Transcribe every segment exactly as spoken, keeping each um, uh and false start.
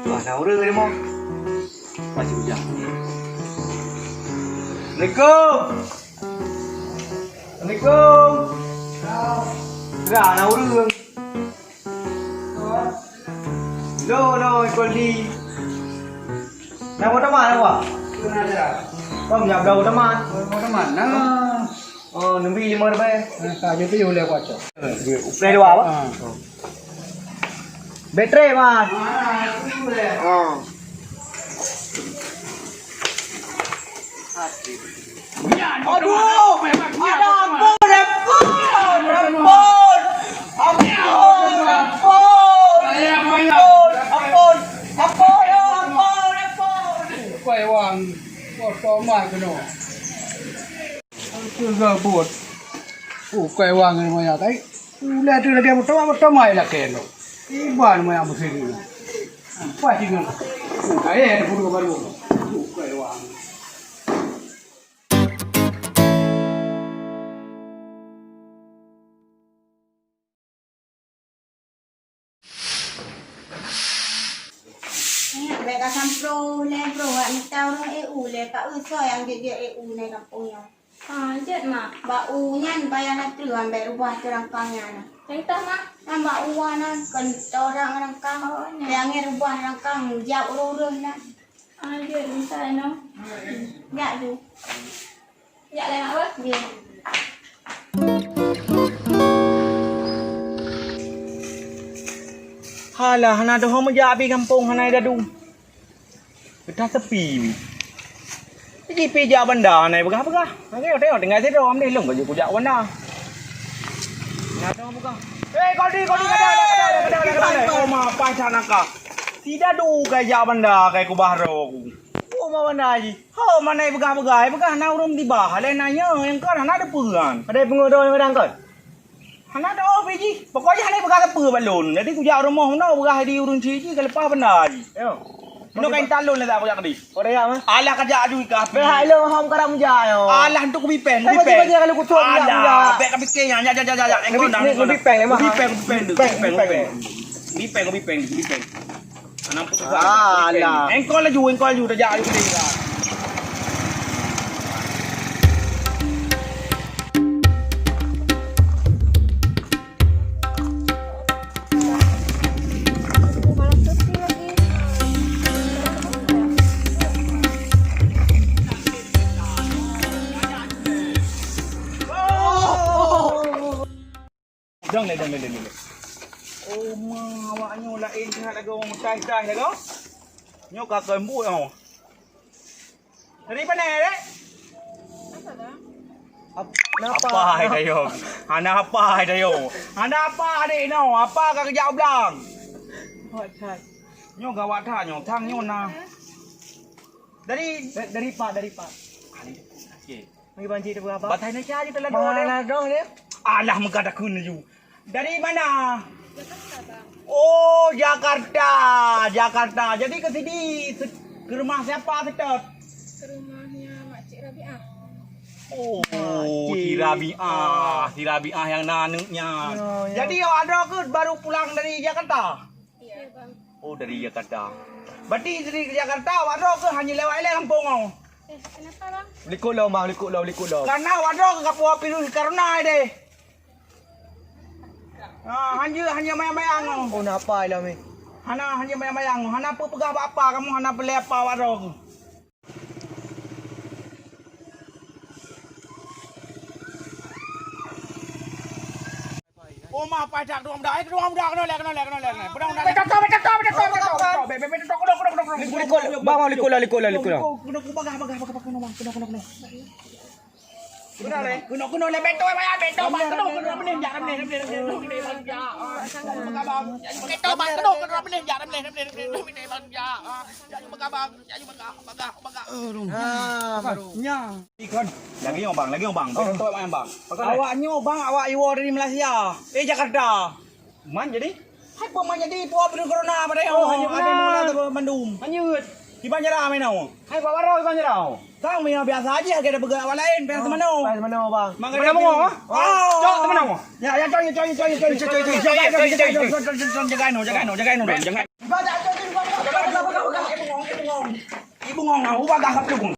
Wah, na ureueng ni mo. Masih hujan. Assalamualaikum. Assalamualaikum. Dah na ureueng. Lo, lo, ikut di. Nama teman apa? Kau punya berapa teman? Berapa teman? Nah. Oh, nembi lima ribu. Nah, saja tu boleh baca. Uplai dua apa? Ah. Baterai, Mas. Ah. Aduh, ada ampun, ampun, ampun, ampun, ampun, ampun, ampun, ya ampun, ampun, ampun. Kuai wang, kosong mah kena. Teuga buet. Ukai wang ngon maya kai. Ulai tu lagèe moto, moto mai lakèe lo. Iban maya meusiri. Ampai tinggal. Ukai ada puluh baru. Ukai wang. Nyan, bèk ka sampoe lé, bro, wak mita ureueng E U lé, ka eu soe nyang jeuet-jeuet E U nyan kampông nyoe. Ah, jeuet, Mak. Bak u nyan payah na treuk ambèe rubah teurangkang nyan. Contoh, Mak? Nyan bak u nyan, keuntô dak ngon rangkang. Oh, nyan. Nyang rubah rangkang, jak ureueng-ureueng nyan. Ah, jeuet, mita inoe. Jak tu. Jak lé mak beuh. Nggih. Halah, hana doh meujak pi gampông hana dadu. Peugah sepi wi. Ji pi jak banda hana peugah-peugah. Oke, tengok tinggai sidroe, am deh lôn kujak banda. Hana doh peugah. Eh, kodi, kodi, kada, kada, kada, kada, kada. Oh, ma, pai that nangka. Si dadu kai jak banda kai kubah roh ku. Oh, ma banda ji. Ho, mana peugah-peugah, peugah na ureueng tibah, lé na nyoe, nyang kon hana teupeue kan. Ada peungeut droe nyang kadang kon? Hana teupeue jih. Pokoknya hana peugah teupeue bak lôn. Jadi kujak rumoh meunoe peugah di ureueng chik jih ka leupah banda jih. Yo. Meunoe ka intat lôn lé dak kujak tadi. Oh, dah ya, mah. Alah kajak aju ka api. Dah lôn hom karam jak yo. Alah, untuk kubipeng, kubipeng. Alah, bèk kapike nyan, jak, jak, jak, jak. Engkau dah, kubipeng, kubipeng, kubipeng, kubipeng. Bipeng, kubipeng, kubipeng. Alah. Engkol laju, engkol laju, tajak laju keudeh. Dong lé, dong lé, dong lé. Oh, ma, awak nyoe laén that lagoe, meutai-tai lagoe. Nyoe ka keu embui nyoe. Dari mana, Dek? Apa? Apa hai dayong? Hana apa hai dayong? Hana apa dek nyoe? Apa ka keujak u blang? Gawat that. Nyoe gawat that nyoe. Thang nyoe na. Dari, dari Pak, dari Pak. Okey. Mari banci tu apa? Batai na cari tu lalu. Mana dong ni? Alah, meugadakun laju. Dari mana? Jakarta, Bang. Oh, Jakarta, Jakarta. Jadi ke sini, se- ke rumah siapa setot? Ke rumahnya Makcik Rabiah. Oh, Makcik. Si Rabiah, si Rabiah yang na aneuk nyan. Oh, ya. Jadi awak droe ke baru pulang dari Jakarta? Iya, Bang. Oh, dari Jakarta. Berarti dari Jakarta awak droe ke hanya lewat ilèe kampung oh? Eh, kenapa, Bang? Likot lom, Bang, likot lom, likot lom. Karena awak droe ke kapua virus corona deh. Ah, hanya, hanya mayang-mayang oh. Oh, napa ilom ni? Hana, hanya mayang-mayang oh. Hana peugah apa-apa, kamu hana peulé apa awak droe ke. Oh, ma, pai that, dua muda. Eh, dua muda, kena lé, kena lé, kena lé, kena lé. Betul, betul. Betul, betul, betul, betul, betul, betul. Be, be, be, betul, betul, betul, betul. Likot, likot, Bang, likot lah, likot lah, likot lah. Kena, kena, bagah, bagah, bagah, kena, Bang. Kena, kena, kena. Kena, lé. Kena, kena, lé, betul, Bang, betul, Bang. Kena, kena, benih, jak, benih, benih, benih, benih, Bang, jak. Ah, bagah, Bang. Betul, Bang, kena, kena, benih, jak, benih, benih, benih, benih, Bang, jak. Ah, jak, bagah, Bang. Jak, bagah, bagah, bagah. Aduh. Ah, baru. Nya. Ikon. Lagi nyoe, Bang, lagi nyoe, Bang. Oh. Betul, Bang, Bang. Awak nyoe, Bang, awak iwoe dari Malaysia. Eh, Jakarta. Man jadi? Hai, peue man jadi, peue virus corona pada nyoe. Oh, hanya ada corona. Corona tu bandum. Hanya. Di Banjarah main nyoe. Hai, Pak Waro, di Banjarah. Kang, memang biasa aja, kita peugah awak lain, pengen teman nyoe. Pengen teman nyoe, Bang. Mana mau, ah? Oh. Cok, teman nyoe. Ya, ya, cok, cok, cok, cok, cok, cok, cok, cok, cok, cok, cok, cok, cok, jaga nyoe, jaga nyoe, jaga nyoe, jaga. Bungong, ah, ubah gah ka pelukong.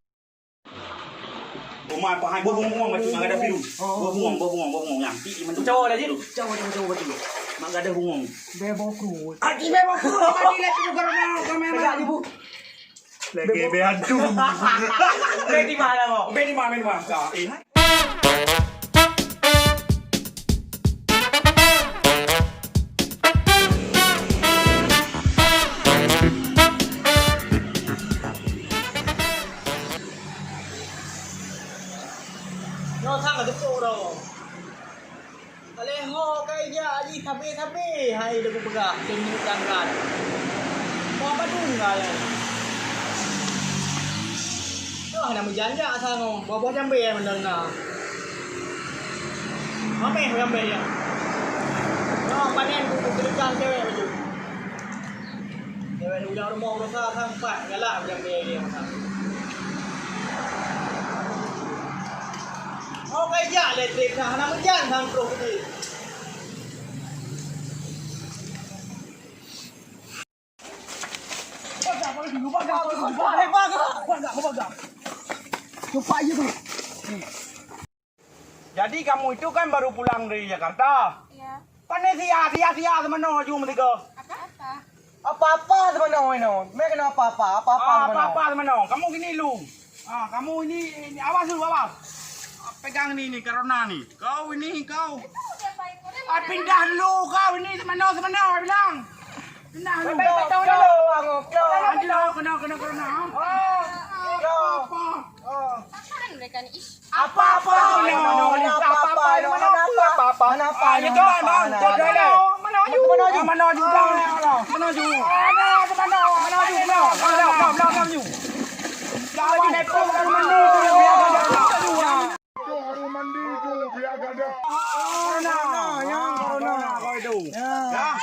Bungong, apa hai? Bungong, bungong, batu, mak gadah pilu. Bungong, bungong, bungong, bungong, nyang. Ti, ti, mantu. Cawa dah, Jin. Cawa, cawa, cawa, batu. Mak gadah bungong. Bebo kru. Aji bebo kru, tadi lihat tu, kalau mau, kalau mau. Tegak je, Bu. Lagi be hantu. Be di mana, Bu? Be di mana, be di mana? Ka, eh, hai. Nyoe sang ka teupeue uroe. Ka lheueh ho ka ijak jih sabe-sabe, hai lé kupeugah, lôn meunan kan. Mo padum ka lé. Nyoe hana meujan jak asai ngon boh-boh jambé mantong na. Mameh jambé nyan. Nyoe panen kupeugah cewek baju. Dewan ulang rumoh berusaha sampai galak macam dia dia. Mau kaya jak elektrik dah, nak mejan sang terus tadi. Cepat je tu. Jadi kamu itu kan baru pulang dari Jakarta? Iya. Pane sia, sia, sia seumanoe ju meusigoe. Apa? Apa-apa seumanoe inoe. Mé keunoe apa-apa, apa-apa Ah, seumanoe. Apa-apa seumanoe. Kamu gini lu. Ah, kamu ini, ini awas dulu, awas. Ah, pegang ni, ni corona ni. Kau ini, kau. Ah, pindah dulu kau ini seumanoe, seumanoe bilang. Pindah dulu. Betul, betul, betul. Kena, kena, kena corona. Ah, apa-apa. Apaan mereka ni? Ish. Apa-apa meunoe, apa-apa meunoe, apa-apa. Mana apa? Ah, ya kan, mana apa? Mana aju? Mana aju? Mana aju? Mana aju? Mana aju? Mana aju? Mana aju? Mana aju? Lawan itu baru mandi tu, biar gadah. Baru mandi tu, biar gadah. Corona, yang corona, kau itu. Ya.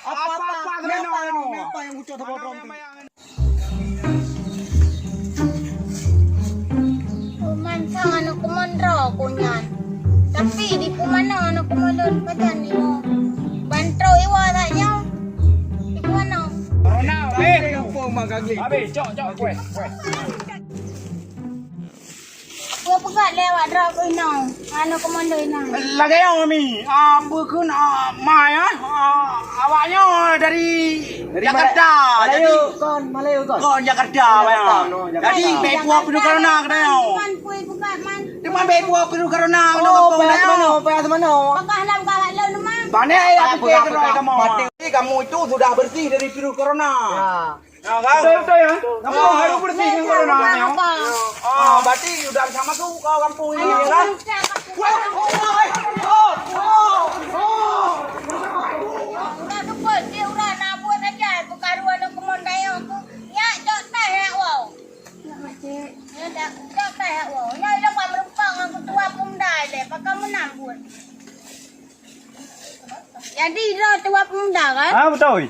Apa-apa meunoe. Apa yang ucap terbodong tu? Kuman sang aneuk keumon droe ku nyan. Tapi dipeumanoe aneuk keumon lôn pajan nyoe. Ban trok iwa that nyoe. Dipeumanoe. Corona, habis. Habis, cok, cok, kueh, kueh. Peue peugah lé awak droe keuh inong, aneuk keumon lôn inong. Lagèe nyoe, Mi. Ah, bukon, ah, mai, ah. Ah, awak nyoe dari Jakarta. Malayu, jadi kon, Malayu kon. Kon Jakarta, Jakarta, no, Jakarta. Jadi, bèk buah peue corona keunoe. Man, peue peugah, man. Cuma bèk buah peue corona keunoe. Oh, payah meunoe, payah meunoe. Peugah lam kawat lôn, man. Bane ya, peugah, peugah, peugah. Mati. Kamu itu sudah bersih dari virus corona. Ya. Nah, kan? Betul, betul, ya. Kamu harus bersih dengan corona, ya. Ah, berarti udah bisa masuk ke kampung ini, ya, kan? Wah, oh, oh, oh, oh, oh. Udah sebut, dia udah nak buat aja, bukan dua nak kemon dayang aku. Ya, cok teh, ya, wow. Ya, dah, cok teh, ya, wow. Ya, udah, Pak Merempang, aku tua pun dah, deh. Pakai menang buat. Jadi, droe tuha peumuda kan? Ah, beutôi.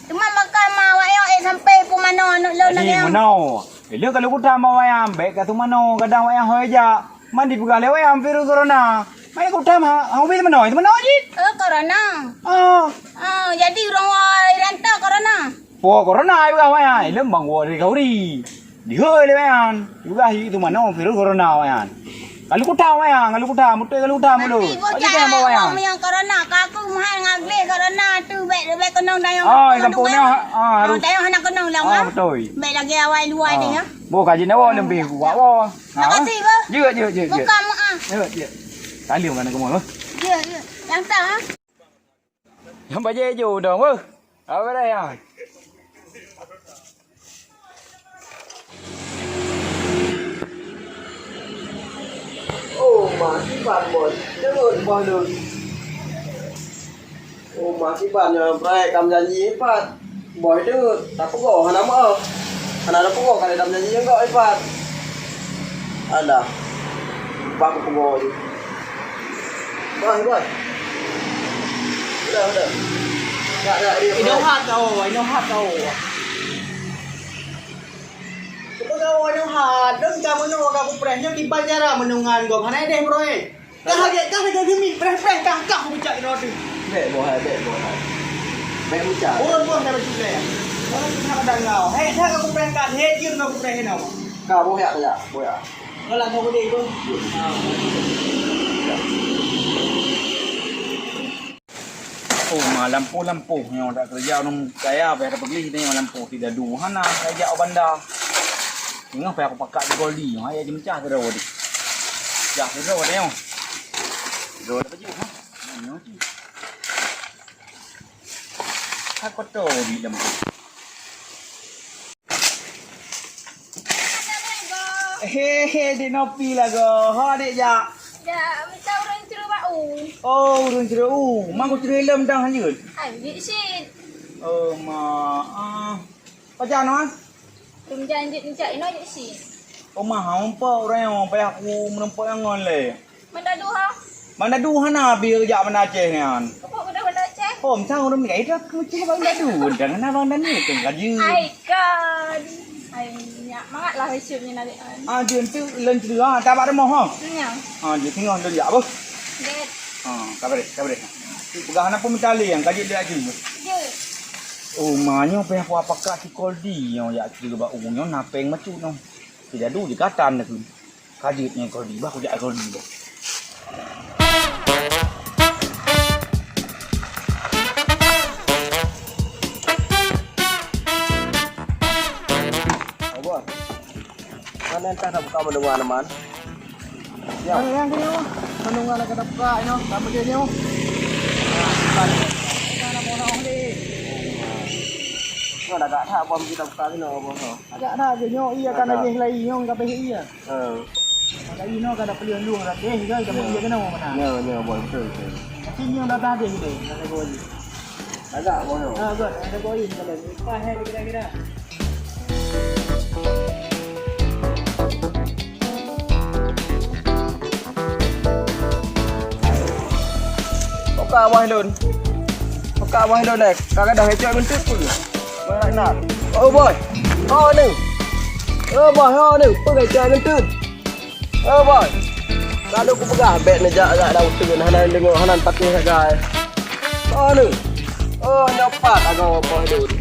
Cuma maka ma awak nyoe, eh, sampai peumanoe aneuk lôn lagèe nyoe. Meunoe. Eh, lé ka lôn kutam awak nyan, bèk ka teumanoe, kadang awak nyan hôi jak. Man dipeugah lé awak nyan virus corona. Man kutam, ha, ha, ubé teumanoe, teumanoe cit. Eh, corona. Ah. Ah, jadi ureueng awai rantau corona. Po corona, ai peugah awak nyan. Eh, lé bang woe dari Gauri. Dihôi lé awak nyan. Peugah hi teumanoe virus corona awak nyan. Ka lôn kutam awak nyan, ka lôn kutam, beutôi ka lôn kutam dulu. Nanti bocah awak nyan. Meunyoe corona, ka aku meuhai ngon gleh corona tu, bèk, bèk keunong dayong. Ah, keunong kampung dayong. Nyoe, ah, harus. Dayong hana keunong lam, ah, beutôi. Bèk lagèe awai luwai deh, ya. Boh kaji nyawa lebih kuat, boh. Makasih, boh. Jeuet, jeuet, jeuet, jeuet. Buka muka. Jeuet, jeuet. Salim kan aku mau, boh. Jeuet, jeuet. Yang tak, ah. Nyang bajèe ijo dong, weuh. Apa dah ya? Oh, ma kiban, boh. Deungon boh lôn. Oh, ma kiban nyoe, preh, kam janji pat. Boh deungon, tapeugoe hana meu'oh. Hana tapeugoe, ka lheueh tam janji ngon gobnyan pat. Alah. Bak kupeugah jih. Bah, bah. Udah, udah. Tak, tak, dia. Inoe hat tau, inoe hat tau. Kupeugah inoe hat, dong ka meunoe ka kupreh nyoe kiban cara meunungan gob. Hana ideh meuroi. Kah lagèe, kah lagèe geumi, preh-preh, kah, kah kubucak inoe teuh. Bèk boh hai, bèk boh hai. Bèk bucak. Ureueng boh hana bacut lé. Kenapa dah ngau? Hei, dah aku prank kat, hei, jin aku prank hino. Ka, boh yak, yak, boh yak. Kalau tak boleh tu. Oh, ma lampu-lampu nyoe dak keureuja ureueng kaya, payah tapeugléh nyoe lampu sidadu. Hana, kajak u banda. Ingat payah aku pakat di Goldie, ha, ya jimeucah sidroe deh. Jah sidroe deh nyoe. Sidroe dak peujeuet, ha. Nyoe cit. Ka kotor di lampu. Hehe, Dek Nopi lagoe. Ho, Dek, jak. Jak, mita ureueng ceureuh bak u. Oh, ureueng ceureuh u. Ma ku ceureuh lom dang lanjut. Ai, jeuet cit. Oh, ma, ah. Pajan, ah? Lom jan jeuet, jak inoe jeuet cit. Oh, ma, ha, umpok ureueng nyoe, payah ku meurumpok ngon lé. Mandadu, ha? Mandadu hana, bi jak Banda Aceh nyan. Apa udah Banda Aceh? Oh, misang ureueng ni, itu aku ceh Bang Dadu. Dan hana Bang Dadu tu, laju. Ai, kan. Ai, nyak mangat lah besok ni nak, kan. Ah, dia tu lon ceureuh, ah, tak bak rumoh, ha? Nya. Ah, dia tengok dia jak, boh. Dek. Ah, kabar deh, kabar deh. Tu peugah hana pun minta lé, yang kaji dia laju. Dek. Oh, ma nyoe payah ku pakat si Koldi nyoe, jak ceureuh bak u nyoe, na péng macut nyoe. Si Dadu je katan dah tu. Ka jeuet nyan Koldi, bah kujak Koldi bah. Abah, mana entah dah buka mendengar teman? Ya. Mana yang kena? Mendengar nak kena buka, you know, tak boleh, you know. Mana mau nak ni? Kau dah tak tak bom kita buka sini, Abah. Agak na geuh nyoe, iya kan lagèe lai nyoe ka bèh iya. Heeh. Maka inoe ka ada peuliah lueng ratéh kan, ka bèh iya keunoe mana. Ya, ya, boh, betul, betul. Tapi nyoe dah dah deh deh, dah dah goi. Agak boh nyoe. Ha, goi, dah goi ni kalau. Pas hai kira-kira. Buka wah lôn. Buka wah lôn eh. Ka gadoh ecok bentuk pun. Mana nak? Oh boy. Oh ni. Oh boy, oh ni. Peugah ecok bentuk. Oh boy. Lalu ku peugah bèk neujak agak daun teun hana deungoe hana patéh agak. Oh ni. Oh nyopat agak boy lôn.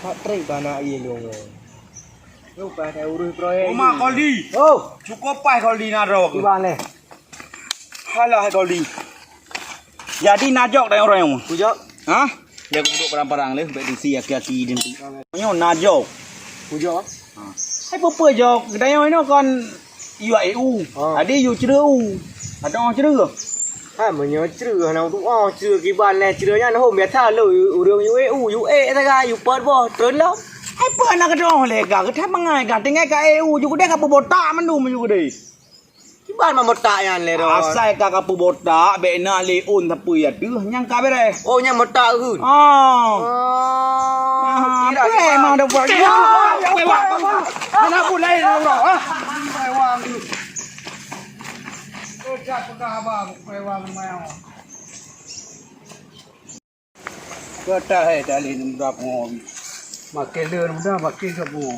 That trép bak aneuk ie lôn nyoe. Nyoe paih that ureueng proyek. Oma Koldi. Oh, cukup paih Koldi na droe. Kiban lé. Halah Koldi. Jadi na jok dak uroe nyoe. Kujok. Hah? Dia kuduk parang-parang lé, bèk disi aki-aki dia. Nyoe na jok. Kujok. Ha. Hai peue-peue jok, geutanyoe inoe kon yue A E U. Ha. Jadi yue ceureuh u. Adoe ceureuh. Ha, meunyoe ceureuh hana tu'oh, ceureuh kiban lé ceureuh nyan hom biasa lôn ureueng yue A E U, yue ék sagai, yue peuet boh, treun lom. Hai peue hana geutu'oh lé ka, geutanyoe mangai ka, tinggai ka A E U, ju keudeh ka peubotak mandum ju keudeh. Kiban meubotak nyan lé ron. Asai ka, ka peubotak, bèk na lé ôn sapeue ya deuh, nyang ka beureh. Oh, nyang botak kheun? Ah. Oh. Ah, kira bèk mah dah buat. Ya, ya, ya, ya. Hana pun lain, bro. Ah. Keucap peugah haba, bukai wang mayang. Keutai hai tali muda pungo. Makin le muda, makin ke pungo.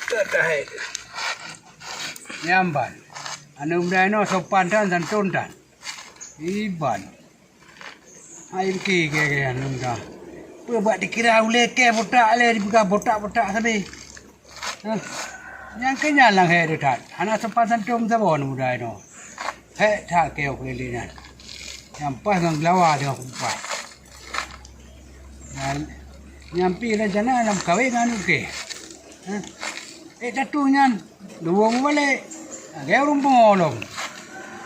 Keutai hai. Nyamban. Aneuk muda inoe sopan tan, santun tan. Iban. Hai biki ke, ke, aneuk muda. Peue bak dikira ulèe ke botak lé, dipeugah botak-botak sabe. Hah. Nyang keu nyan lam hék that. Hana sopan santun saboh aneuk muda inoe. Hék that keu keulinan. Nyang paih ngon geulawa teungoh kupai. Nyan, nyang pih rencana lam kawé ngon aneuk kèe. Hah. Ék tatu nyan, luwong balek. Lagèe ureueng pungo lom.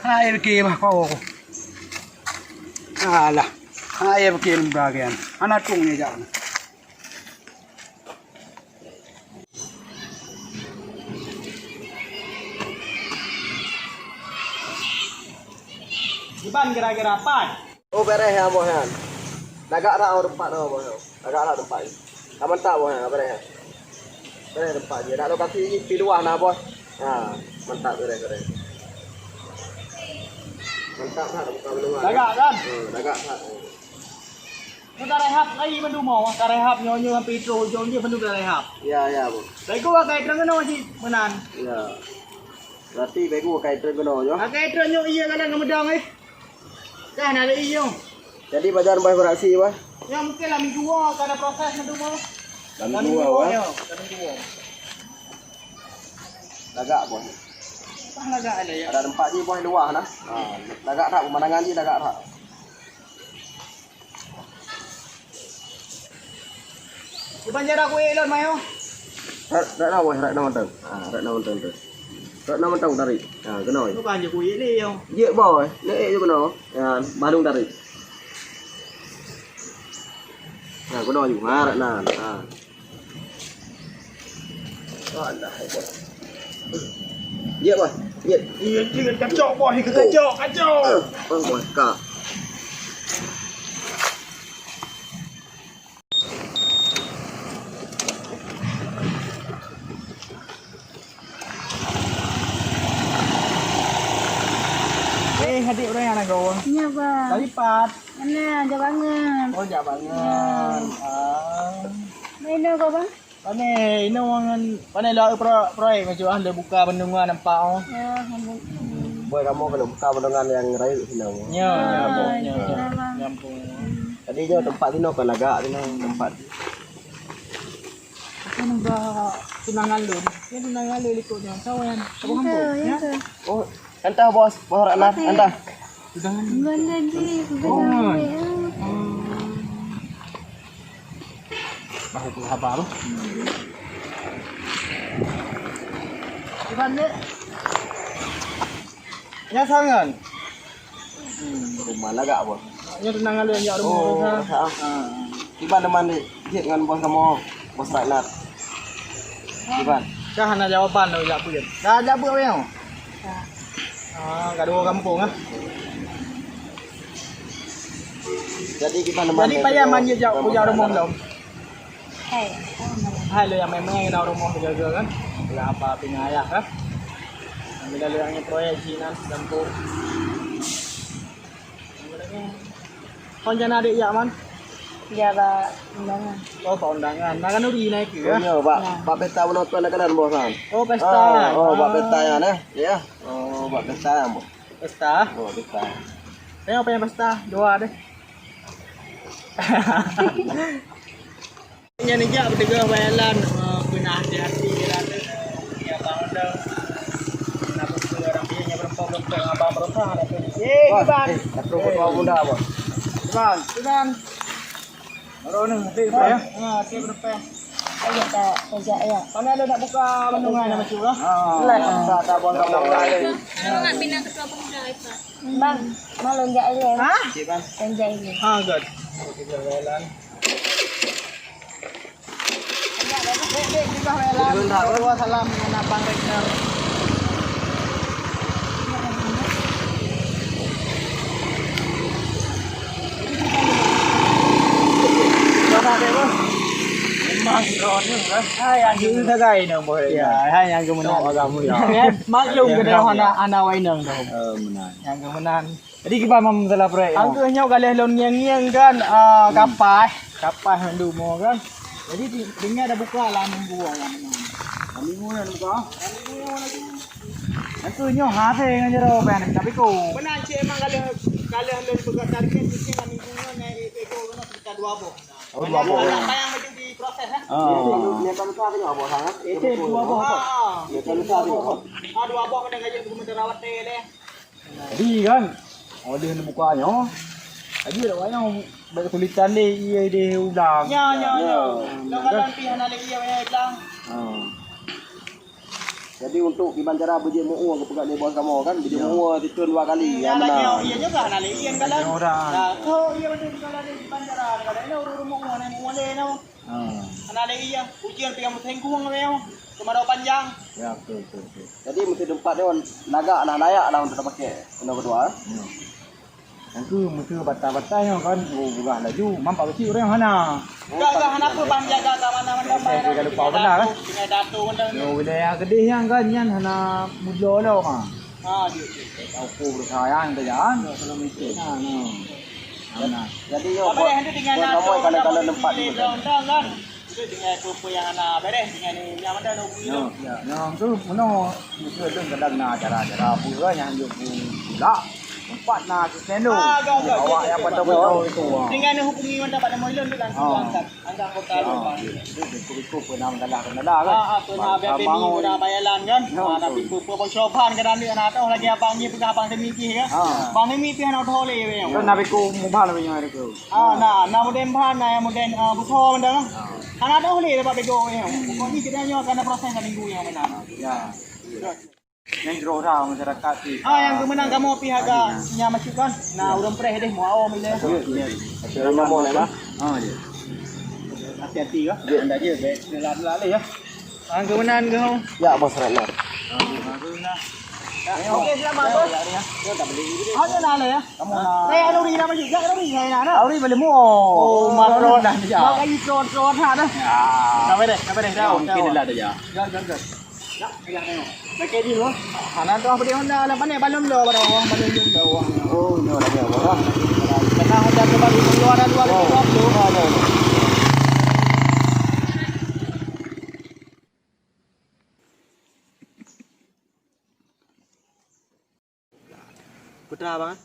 Hai kèe bah ko. Alah. Hai kèe lom bagèe. Hana tueng nyan jak. Iban kira-kira pat. Oh, beureh ya, boh nyan. Lagak that oh teumpat oh, boh nyan. Lagak that teumpat nyan. Ka mantap, boh nyan, beureh ya. Beureh teumpat jih. Dak lokasi jih pi luwah na, boh. Ha, mantap, beureh, beureh. Mantap that, buka menua. Lagak kan? Hmm, lagak that. Ka rehab lagi mandum, oh. Ka rehab nyoe, nyoe sampai trok ujong jih mandum ka rehab. Ya, ya, Bu. Baik gua kai treng keunoe cit meunan. Ya. Berarti baik gua kai treng keunoe nyoe. Kai treng nyoe iya kadang ngemeudang, eh. Dah na lé iyo. Jadi pajan boh beraksi, boh? Ya mungkin lah minggu dua ka ada proses mandum, oh. Lah minggu dua, boh? Ya, lah minggu dua. Lagak, boh. Pas lagak ada ya. Ada tempat jih, boh, luah nah. Ha, lagak that pemandangan jih, lagak that. Di banjara kuék lôn mayo. Rak, rak na weh, rak na mantong. Ha, rak na mantong tu. Rak na mantong tarik. Ha, kena weh. Bukan je kuék ni yo. Jek boh, eh. Ni eh je kena. Ya, balung tarik. Ha, kena ju. Ha, rak na. Ha. Alah, boh. Jek boh. Jek. Iya, dia kacau boh, dia kacau, kacau. Ah, boh, boh, ka. Eh, adik orang anak kau. Iya, Bang. Tadi pat. Mana? Jauh banget. Oh, jauh banget. Ah. Mana kau, Bang? Pane, inoe ngon pane lôn pro-, proyek macam ah, lôn buka bendungan nampak oh. Ya, ampun. Boy, kamoe keuneuk buka bendungan nyang rayeuk sinoe. Nyo, Ah, nyo, nyo, iya, nyo. Bang. Gampông. Jadi nyoe tempat sinoe kon lagak sinoe tempat. Apa nembak tunangan lôn? Ya tunangan lôn likot nyoe. Sawan. Apa Iya, kampung? Iya. Oh, entah bos, bos Ratna, Oke. Entah. Tunangan. Bukan lagi, bukan Oh, lagi. Baru tu haba tu. Iban dek. Nya sangan. Hmm, rumah lagak apa? Nya tunangan lôn jak rumah Oh, orang. Rasa. Ha. Iban teman dek, cek dengan bos kamu, bos Ratna. Iban. Dah hana jawaban lôn jak buet. Dah jak buet apa yang? Ah, gaduh gampông ah. Jadi gimana Jadi payah manjat jak kujak rumoh lom. Hai. Hai lo yang main-main kena rumoh jaga kan. Bila apa pina ayah kan. Bila lo yang proyek Cina gampông. Kon jana adik jak man. Ya ba undangan. Oh, pak undangan. Nah kan uri naik ke. Oh, ya, pak. Pak pesta penonton nak kenal bos kan. Oh, pesta. Oh, pak pesta ya nah. Ya. Oh, buat pesta ya, Bu? Pesta? Oh, pesta. Saya apa yang pesta? Dua deh. Yang ni jak bertegur bayalan, eh, pernah hati-hati, ya, tu, ya, abang tu. Kenapa tu orang dia yang berempat-berempat dengan abang berempat, ada tu. Eh, Bang. Eh, tak perlu kau bunda, Bang. Bang. Bang. Baru ni, nanti, ya. Ha, nanti berdepan. Ayo, tak, tak, ya. Mana ada nak buka bendungan nama tu lah? Ha. Lah. Tak, tak, buang, buang, buang. Kalau nak bina ketua pemuda, Aisyah. Bang, mau lonjak aja ya? Ha? Cik, Bang. Lonjak aja. Ha, good. Okey, jalan. Dek, dek, juga jalan. Dua salam dengan Abang Rektor. Memang drone ni kan. Hai, yang itu sagai nang boleh. Ya, hai yang kemenang. Agak mulia. Maklum Ya, kena ya. Anak, anak wainang dah. Eh, menang. Yang kemenang. Jadi kiban mam masalah proyek. Angka nyoe galeh lôn ngieng-ngieng kan, ah, kapai, kapai mandum kan. Jadi di-, tinggal dah buka lah minggu lah. Minggu yang buka. Angka nyoe hase ngan jero pen tapi ko. Benar cik emang galeh, galeh lôn buka target mungkin lah minggu nyoe naik ego kena sekitar dua boh. Oh, dua boh. Bayang baju di proses eh. Ah. Ni kan lusa tengok boh sangat. Itu dua boh. Ah, dua boh. Ah, dua boh kena gaji buku meterawat teh leh. Jadi kan, oleh ni buka nyoe. Jadi dak wayang baik tulisan deh, iya deh ulang. Ya, ya, ya. Lo kadang pi hana lagi ya banyak bilang. Ha. Jadi untuk di bandara bejek mu'ur ke peugah lé bos kamoe kan, bejek mu'ur situ dua kali. Ya, lagi iya juga hana lagi yang kalan. Orang. Nah, oh iya betul kalau ada di bandara, kalau ada orang rumah mu'ur, naik mu'ur lé no. Ha. Hana lé iya, ujian pih yang bersengkung lé no. Kemarau panjang. Ya, betul, betul, betul. Jadi mesti tempat dia lagak lah, layak lah untuk dipakai. Kena kedua. Ya. Yang tu mesti batas-batas nyoe kan, oh, gurah laju, mampak kecil orang hana. Gak, gak, hana apa bang jaga keamanan. Saya, saya lupa benar kan. Dengan datuk kan. Yo, wilayah gedeh yang kan, yang hana mudah lah, ha. Ha, dia, dia. Tahu apa berusaha yang tu, ya. Kalau mesti. Ha, ha. Nah, jadi yo, buat, buat kamoe kalau, kalau tempat ni. Itu dengan apa-apa yang anak beres dengan ni, yang mana nak hubungi tu. Ya, ya. Yang tu, mana, itu kadang na cara-cara apa yang dia pula. Tempat na tu sendo. Ah, agak, agak, awak yang betul, patah betul, betul itu. Dengan hubungi mana pada Moilon tu langsung angkat. Angkat kota tu. Ah, ya. Itu, itu, itu pernah mendalah, mendalah kan. Ah, ah, pernah. Bang, habis-habis bangun. Ni pernah bayalan kan. Ya, ah, betul. Tapi pun, pun, pun, coba kan ada anak tu lagi abang ni pegang abang semi pih kan. Ah. Bang semi pih anak tu oleh. Kan nabi ku mubah lebih nyawa tu. Ah, nah, nah, modern bahan, nah, yang modern, ah, busa benda lah. Hana ada ulih dapat bego ni. Pokok ni kita nyoe akan ada proses seminggu yang benar. Ya. Yang jroh dah masyarakat tu. Ah, yang kemenang kamu pihak agak yang masuk kan. Nah, urang preh deh, mau awak mila. Assalamualaikum. Ah, ya. Hati-hati ya. Anda je, baik. Lalai ya. Angka meunan keu hong? Ya, Bos Ratna. Okey, selamat, Bos. Hanya nak ya? Kamu nak. Saya Nuri nama juga, Nuri saya nak. Nuri boleh mu. Oh, matron dah. Mak kayu tron-tron ha dah. Ya. Sampai deh, sampai deh. Dah, mungkin dah. Dah, dah, dah. Nak pegang tengok. Pakai dulu. Hana tu apa dia Honda lah, pandai balon dah, barang orang balon dah, orang. Oh, ni orang dia, orang. Karena Honda tu baru keluar dah dua ribu dua puluh. Oh, ada, ada. Peue teuma, Bang?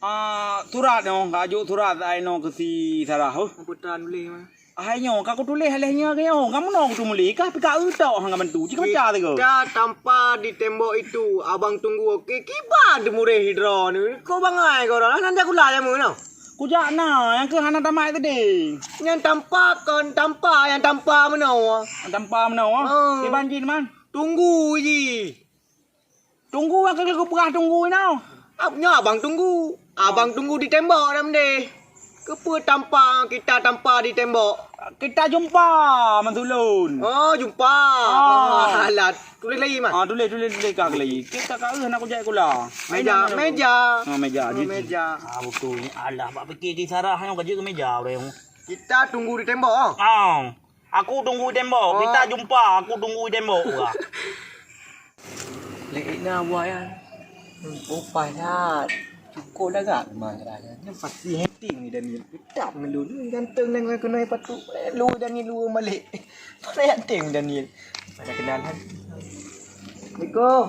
Ah, surat nyoe, ka jok surat ai nyoe keu si Sarah, oh. Peue teuma tuléh, Bang? Ai nyoe, ka kutuléh lheueh nyoe keu nyoe, ka meunoe kuteumuléh, ka pih ka eu tok hana bantu, cit ka baca sigoe. Kita tampa di tembok itu, abang tunggu, oke, kiban teumuréh sidroe nyoe, ko bangai keu droe, nanti aku lah jameun nyoe. Kujak na, nyang keu hana tamat tadi. Nyang tampa kon tampa, nyang tampa meunoe. Tampa meunoe? Oh. Kiban jih, Man? Tunggu jih. Tunggu nyang keuneuk kupeugah tunggu inoe. Ab-, nyoe abang tunggu. Abang tunggu di tembok lam deh. Keupeue tampa, kita tampa di tembok? Kita jumpa, Man Sulon. Oh, jumpa. Ah. Oh, alah. Tuléh lagi, Man. Ah, tuléh, tuléh, tuléh ka lagi. Kita ka, eh, nak kujak kula. Meja, meja. Ah, meja. Oh, meja. Ah, betul. Alah, bak pikir di Sarah nyoe ka jeuet keu meja ureueng. Kita tunggu di tembok, ah. Ah. Aku tunggu di tembok. Oh. Kita jumpa, aku tunggu di tembok. Wah. Lé na buah ya. Upah that. Cukup dah gak memang raya. Ni pasti hunting ni Daniel. Tetap ngeluh ni ganteng dengan kena patut. Lu Daniel lu balik. Mana hunting Daniel? Pada kenalan. Assalamualaikum.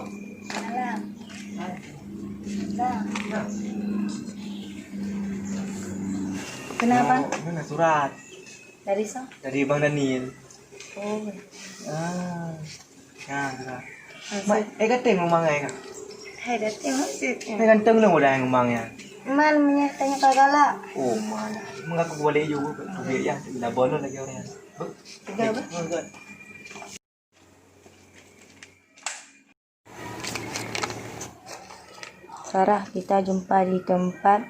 Salam. Salam. Kenapa? Mana surat? Dari sa? Dari Bang Daniel. Oh. Ah. Ya, ya. Mak, eh, kata memang eh, Kak? Hai, datang maksud. Eh, ganteng lu dah memang ya. Mal, minyak tanya kau galak. Oh, mana? Mengaku balik juga, tu dia ya. Dah bono lagi orang. Tiga apa? Eh, enggak. Sarah, kita jumpa di tempat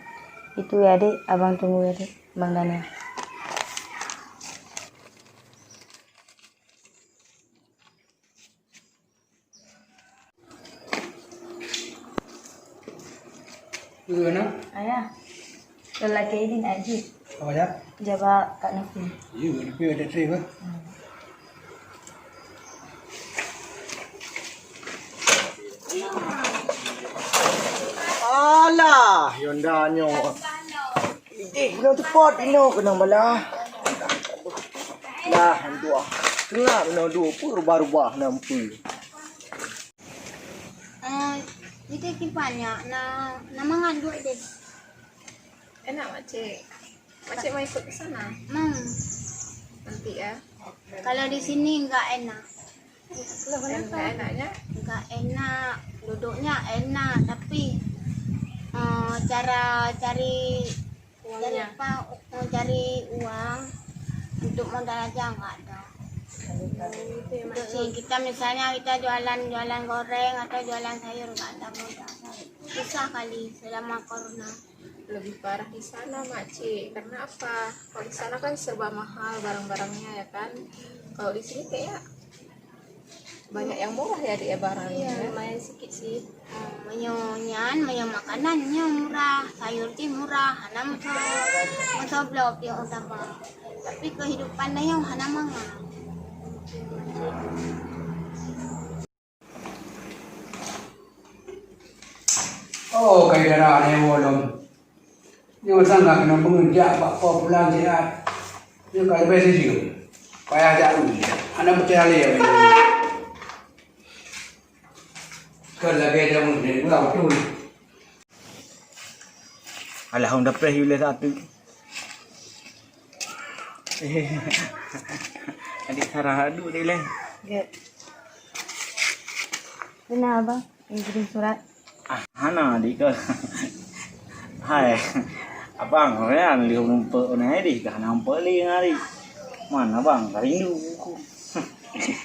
itu ya, Dek. Abang tunggu ya, Dek. Bang Daniel. Iya, nah. Ayah. Lelaki ini nak jih. Apa dia? Jaba Kak Nafi. Iya, Nafi ada trip, eh. Hmm. Alah, Yonda nyoe. Ideh, kena tepat, ino kena malah. Lah, dua. Tengah kena dua, pun rubah-rubah nampu. Eh, ideh kiban nyak, na, na mangan duek deh. Enak, Makcik. Makcik mau ikut ke sana? Hmm. Nanti ya. Kalau di sini enggak enak. Enggak enaknya? Enggak enak. Duduknya enak, tapi, eh, cara cari, cari apa, mau cari uang untuk modal aja enggak ada. Untuk si-, kita misalnya kita jualan, jualan goreng atau jualan sayur enggak ada modal. Susah kali selama corona. Lebih parah di sana, Makcik. Karena apa? Kalau di sana kan serba mahal barang-barangnya, ya kan? Kalau di sini kayak banyak yang murah ya, Dek, ya, barang, iya, ya? Lumayan sedikit sih. Hmm, meunyoe nyan, meunyoe makanan nyoe murah, sayur jih murah, hana meuso-, meusoblob piôh tambah. Tapi kehidupan nyoe hana mangat. Oh, kai dara nyoe lom. Nyoe sang ka keuneuk beungeujak bak po pulang siat. Nyoe ka leubeh sijeuem. Payah jak u. Hana peucaya lé. Kon lagèe jameun nyoe, ulang beutôi. Alah, hong dapeh yue lé satu. Adik Sarah, aduh, dek lé. Gèt. Beuna, Abang? Ngirim surat. Ah, hana, adik, keu. Hai. Abang, nyan lheuh numpuk nyan, adik, ka hana numpuk lé ngon adik. Man, abang, ka rindu ku.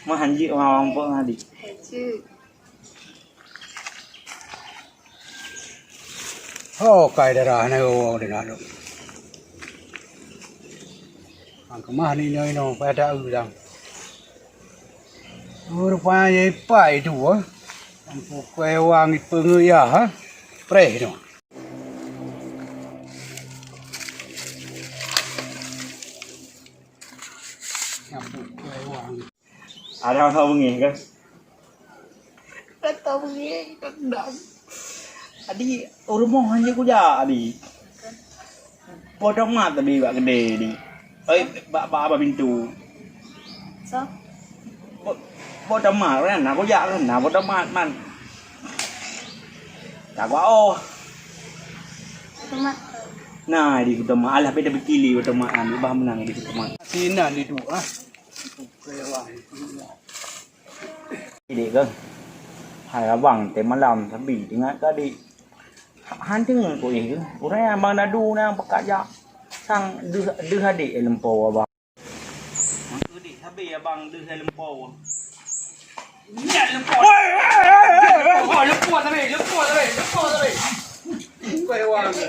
Man, jeuet abang numpuk ngon adik. Cuk. Ho kai darah na woe deungon lôn. Nyang keumah ni nyoe inoe pada eu dang. Rupanya ipai tu, eh. Ampukoi wang ipeungeuya, ha. Preh tu. Ampukoi wang. Ada masa bengih ke? Rata bengih, tendang. Adi, rumoh hanya kujak, Adi. Bodoh mat tadi bak kedai, Adi. Oi, bak, bak, bak pintu. So? Bo-, bodoh mat, kan? Nak kujak, kan? Nah, bodoh mat, man. Tak kuat, oh. Bodoh mat. Nah, di bodoh mat. Alah, beda berkili bodoh mat, kan? Ubah menang di bodoh mat. Sini, di dua, ah. Dek ke? Hai abang, teuh malam sabe teuingat keu adek. Han teuingat ku éh ke? Uroe nyan abang dadu na peukat jak sang deuh, deuh adek leumpô abang. Mangke dek sabe abang deuh leumpô. Nyan leumpô. Woi, woi, woi, woi, leumpô sabe, leumpô sabe, leumpô sabe. Woi, woi.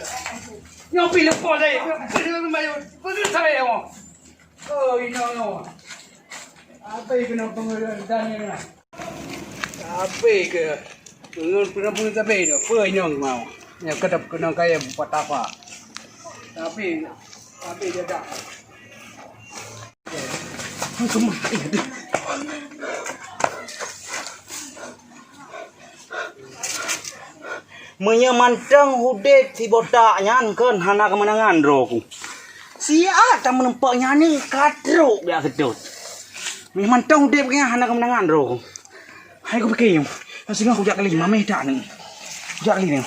Nyoe pi leumpô sabe. Pi leumpô sabe. Oh, inoe, inoe. Ape keunoe peungeureudan nyoe? Ape keu peungeut-, peungeut-, peungeut sabe nyoe? Peue nyoe mau? Nyoe keudap keunoe kayém patapa. Tapi, tapi jaga. Meunyoe mantong udeb sibotak nyan kon hana keumeunangan droe ku. Siat tameuneupok nyan ni ka trok jak seutôt. Meunyoe mantong udeb nyan hana keumeunangan droe ku. Hai kupike nyoe, singoh kujak kali, mameh dak ni. Kujak kali ni.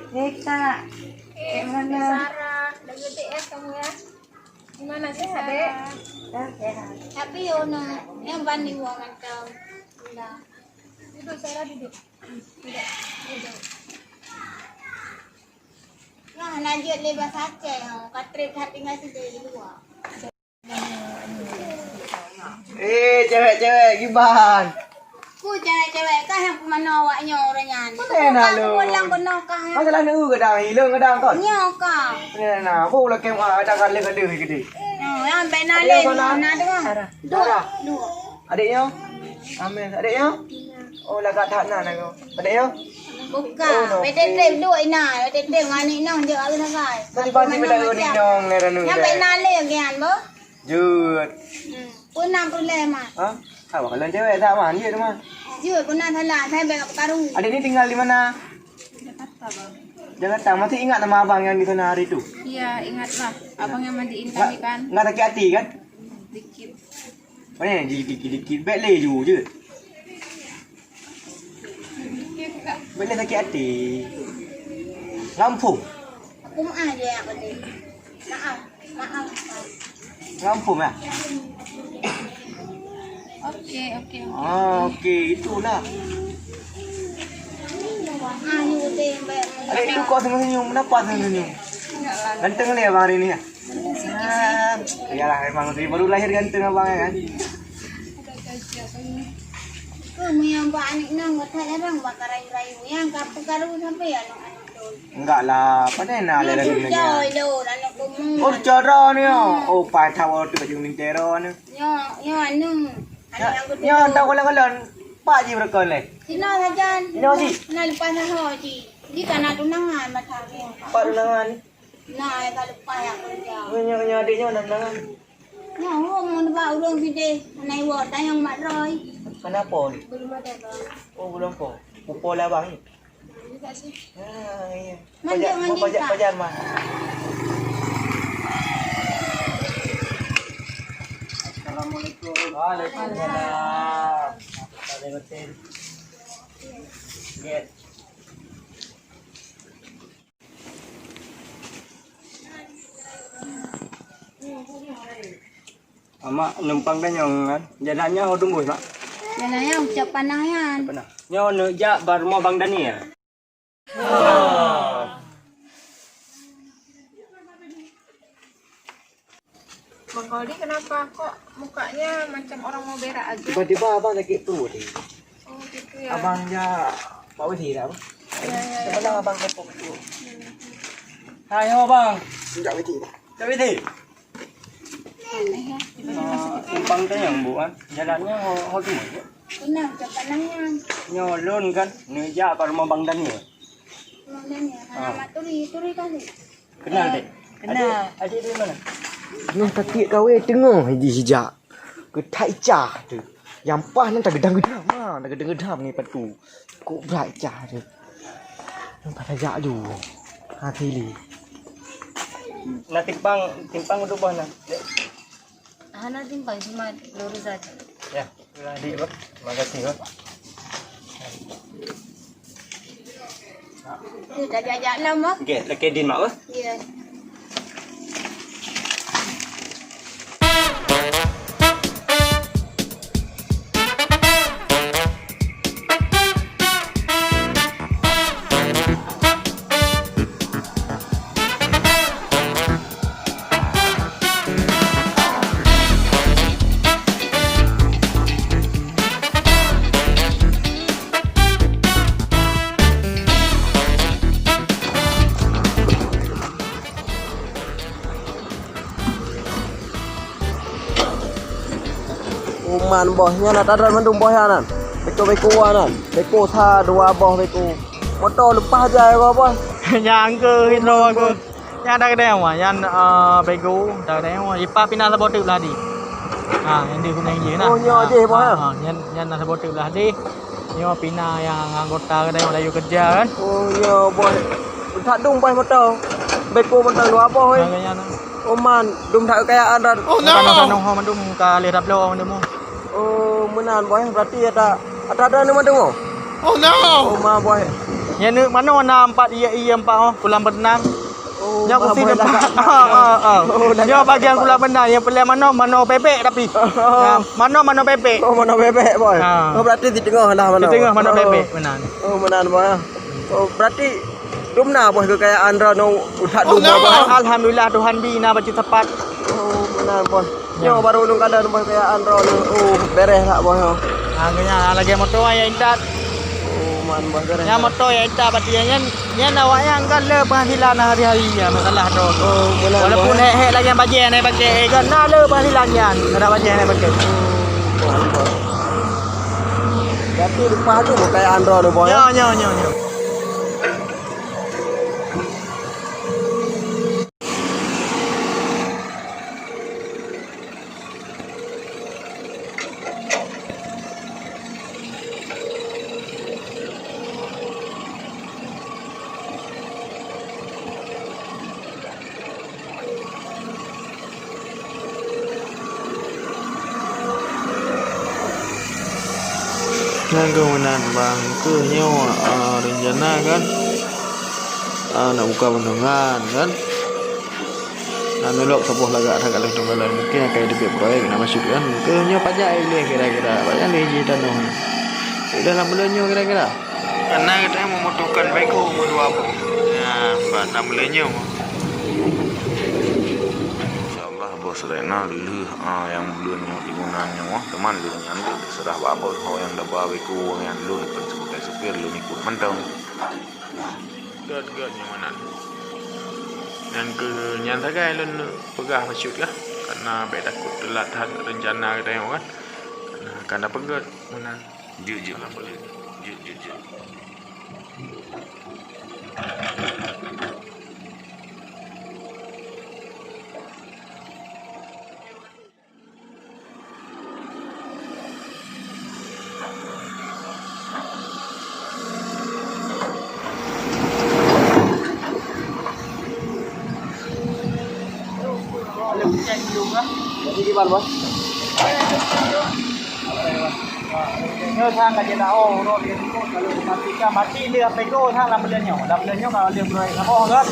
Hei, Kak. Eh, mana? Sarah, lagi D M kamu ya? Gimana sih, Adek? Dah, sehat. Tapi yo na, yang bani wong mantap. Dah. Duduk, Sarah, duduk. Duduk, duduk. Nah, lanjut le bahasa Aceh, oh. Katrip hati ngasih dari luar. Eh, cewek-cewek, kiban. Ku cewek-cewek kah nyang peumanoe awak nyoe ureueng nyan? Mana na lôn? Pulang keunoe kah nyan? Masalah neu gadang, ilong gadang kon. Nyoe kah? Mana na? Apa ulah kemah ada kali kali gede. Oh, yang bena le, na dengar. Dara. Adiknya? Amin. Adiknya? Oh, lagak that na aku. Adiknya? Bukan. Oh, no. Betetem dua ina, betetem ngan aneuk nong je awak sagai. Tadi pagi bila aneuk nong le ranu. Yang bena le gian, boh. Jeuet. Hmm. Pernah pulai, Mak. Ha? Awak kalau cewek tak, Man? Jeuet, Man. Jeuet, pernah salah. Saya bèk karu. Adik ni tinggal di mana? Jakarta, Bang. Jakarta. Masih ingat nama abang yang di sana hari itu? Iya, ingatlah. Abang yang mandiin kami, kan? Nggak sakit hati, kan? Dikit. Mana yang dikit-dikit? Bèk lé ju je. Bèk lé sakit hati. Lampung. Aku maaf je yang tadi. Maaf. Lampung ya? Oke, oke, oke. Ah, oke, itulah. Ada itu kok senyum-senyum, kenapa senyum-senyum? Ganteng ni abang hari ni ya? Ah, iyalah, emang dari baru lahir ganteng abang ya kan? Kau yang buat anak nang, kau tak jarang buat rayu-rayu. Yang kapu karu sampai ya, anak-anak. Enggak lah, pandai na lé lagu nyan. Nyoe cucoe lôn, aneuk bumoe. Oh, cucoe droeneuh. Hmm. Oh, paih that woe teuk baju mintero nyoe. Nyoe, nyoe aneuk. Aneuk nyang keudua. Nyoe, nyoe takalon-kalon. Pak jih beureukan lé. Sinoe sajan. Sinoe jih. Na leupah na ho jih. Jih ka na tunangan masa nyoe. Pak tunangan. Na, ya ka leupah ya kerja. Nyoe, nyoe, nyoe adék nyoe na tunangan. Nyoe, oh, mau nebak ureueng sideh. Aneuk iwoe, tanyong mak droe. Kenapa ni? Belum ada, Bang. Oh, belum po. Pupo lah abang ni. Ah, iya. Mantap, pajar, mantap, pajar, Kak. Pajar, Mas. Assalamualaikum. Waalaikumsalam. Yes. Mak, numpang tanyong kan. Jalan nyan ho teumbus, Mak? Jalan nyan ucap panah nyan. Panah. Nyoe neuk jak bak rumoh Bang Daniel. Bang Koli, kenapa kok mukanya macam orang mau berak aja? Tiba-tiba abang sakit perut ni. Oh, gitu ya. Abang jak bak W C dah, Bang? Ya, ya, ya. Sebentar abang kepo perut. Hai, ho, Bang. Jak W C dah. Jak W C. Simpang tanyong, Bu, kan? Jalan nyan ho, ho teuma, Bu? Kenal, siapa nanya? Nyoe lôn kan, neujak bak rumoh Bang Daniel. Rumoh Daniel, ah. Alamat Turi, Turi kan? Kenal, Dek? Kenal. Adik, adik dari mana? Nyoe tatiek kawé teungoh jih sijak. Keuthai cah tu. Nyang paih nyan tageudam-geudam, ha, tageudam-geudam ngon patu. Kok brat cah tu. Nyoe pat tajak ju. Ha, kili. Na timpang, timpang u boh na. Hana timpang, cuma lurus saja. Ya, itulah adik, Bang. Terima kasih, Bang. Tu dah diajak enam, Bang. Okey, lakèe din, Mak, Bang. Ya. Uman boh nyan na tadrat mandum boh nyan nan. Beko-beko nyan nan. Beko sa dua boh beko. Moto leupah jai boh boh. Nyang keu hidro aku. Nyan dah keudeh wah, nyan, eh, bego, dah keudeh wah. Ipa pinah saboh teuk belah di. Ha, nyan di gunong jih nah. Oh, nyoe jih boh, ha, ya? Ha, nyan, nyan na saboh teuk belah di. Nyoe pina nyang anggota kadang dayu keureuja kan. Oh, nyoe boh. That dum boh moto. Beko moto dua boh, eh. Makanya nah. Oh man, dum that kekayaan dah. Oh, no. Bukan masa nong ho mandum ka leh dah bloe mandum. Oh, meunan boh, berarti ada, ada, ada nama tu. Oh, no. Oh, ma boh. Nyan neuk manoe na empat iya, iya empat oh, kolam berenang. Oh, nyoe ma boh dah. Ah, ah, ah. Oh, dah. Nyoe bagian kolam berenang, nyang peureulèe manoe, manoe bebek tapi. Oh. Ya, manoe, manoe bebek. Oh, manoe bebek, boh. Ah. Oh, berarti di tengah dah manoe. Di tengah manoe bebek, meunan. Oh, meunan, boh. Oh, berarti dum na boh kekayaan droeneuh utak dum boh. Alhamdulillah, Tuhan bi na bacut sapat. Oh, meunan, boh. Ya. Nyoe baru ulôn kalon boh kekayaan droeneuh. Oh, bereh that, boh, nyoe. Ah, nyan lagèe moto ya intat. Oh, man, boh, bereh. Nyan moto ya intat, berarti nyan Nyan awaknyan kan le penghasilan hari-hari, ya, masalah tu. Oh, meunan, walaupun boh. Hek-hek lagèe bajèe nyan pakai, eh, kan na le penghasilan nyan, ada bajèe nyan pakai. Oh, boh, boh. Berarti leupah tu kekayaan droeneuh, boh, ya? Ya, ya, ya, ya. Nyan keuh meunan bang, keuh nyoe, ah, rencana kan, ah, nak buka bendungan kan. Nah, nulok saboh lagak that ka lheueh teungoh lom. Mungkin akai teubiet proyek na masuk kan. Keu nyoe pajak ilèe kira-kira. Pajak lheueh jih tanoh. Ilèe lam buleuen nyoe kira-kira. Karena gata meumbutuhkan bego meudua boh. Nah, bak lam buleuen nyoe. Insyaallah bos rena lheueh, ah, nyang buleuen nyoe tibunan nyoe. Teuma lheueh nyan lheueh teuseurah bak bos ho nyang daba bego nyang lôn kon sebagai supir lôn ikot mantong. Gét-gét nyang meunan. Nyang keu nyan sagai lôn peugah bacut kah, karena bék takot teulat that reuncana geutanyoe kan. Karena ka na peugét meunan. Jeuet, jeuet. Jeuet, jeuet, jeuet. Nyoe sang ka jeuet na, oh, uroe lheueh teungku, kalau mati ka mati lheueh pego sang lam buleuen nyoe. Lam buleuen nyoe ka lheueh buleuen saboh kan.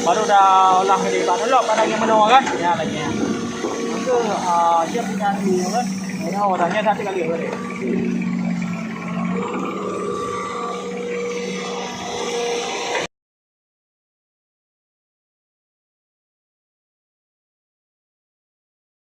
Baru dah olah keu dipat ulok pada nyang meunoe kan. Ya lagi. Maka, ah, dia punya ni kan. Ya, oh, dah nyata kali boleh.